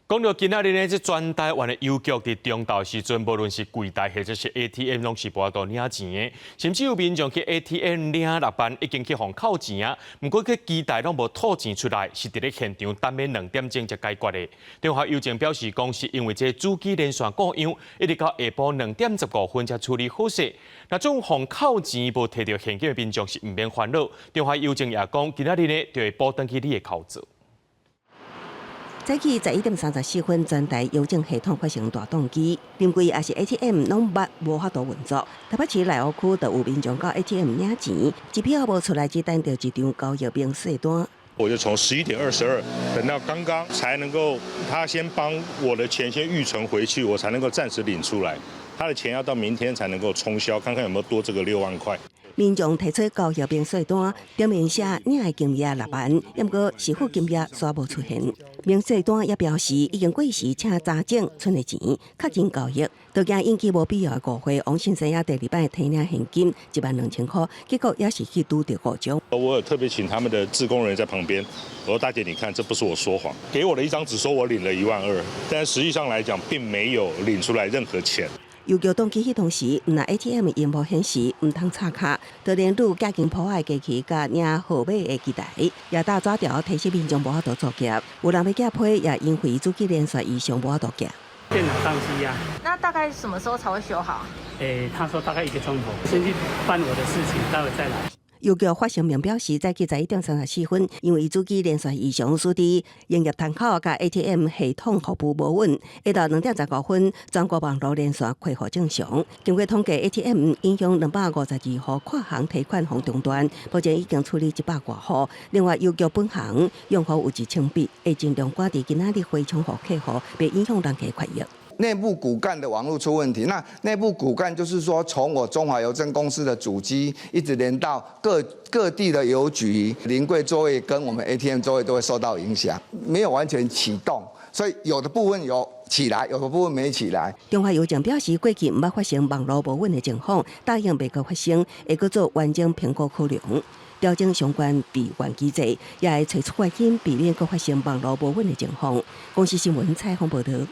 講到今仔日呢，這全台灣的郵局佇中晝時陣，無論是櫃台或者是 ATM，攏是無法度領錢的。甚至有民眾去 ATM 領6萬，已經去予扣錢啊，毋過去機台攏無吐錢出來，是佇咧現場等欲2點鐘才解決的。中華郵政表示講，是因為這主機連線故障，一直到下晡2點15分才處理好勢。若總予扣錢無提著現金的民眾是毋免煩惱。中華郵政也講，今仔日呢就會補轉去你的扣數。早起11點34分，全台郵政系統發生大當機，臨櫃抑是 ATM 攏捌無法度運作。台北市內湖區就有民眾到 ATM 領錢，支票無出來，只等著一張交易明細單。我就從11點22等到剛剛才能夠，他先幫我的錢先預存回去，我才能夠暫時領出來。他的錢要到明天才能夠沖銷，看看有沒有多這個6萬塊。民眾提出交易明細單，頂面寫領的金額六萬，毋過實付金額煞無出現。明細單也表示已經過時，請查證存的錢，確認交易。都驚引起無必要的誤會。王先生也第二擺提領現金1萬2千塊，結果也是去拄著故障。我有特別請他們的志工人員在旁邊，我說大姐，你看，這不是我說謊，給我的一張紙說我領了1萬2，但實際上來講，並沒有領出來任何錢。郵局當機系統時，毋但 ATM 螢幕顯示毋通插卡，就連愈寄件簿仔的機器佮領號碼的機台，也打紙條提醒民眾無法度作業。有人欲寄批，也因為主機連線異常無法度寄。電腦當機啊。那大概什麼時候才會修好？欸，他說大概一個鐘頭，先去辦我的事情，待會再來。郵局發聲明表示，早起11點34分，因為主機連線異常，使得營業窗口佮 ATM 系統服務無穩。下晝2點15分，全國網路連線恢復正常。經過統計，ATM 影響252戶跨行提款予中斷，目前已經處理100外戶。另外，郵局本行用戶有1000筆，會盡量趕佇今仔日回充予客戶，袂影響人客權益。內部骨幹的網路出問題，那內部骨幹就是說，從我中華郵政公司的主機一直連到各各地的郵局臨櫃座位跟我們 ATM 座位都會受到影響，沒有完全啟動，所以有的部分有起來，有的部分沒起來。中華郵政表示，過去毋捌發生網路無穩的情況，答應袂閣發生，會閣做完整評估考量，調整相關備援機制，也會揣出原因，避免閣發生網路無穩的情況。公視新聞採訪報導。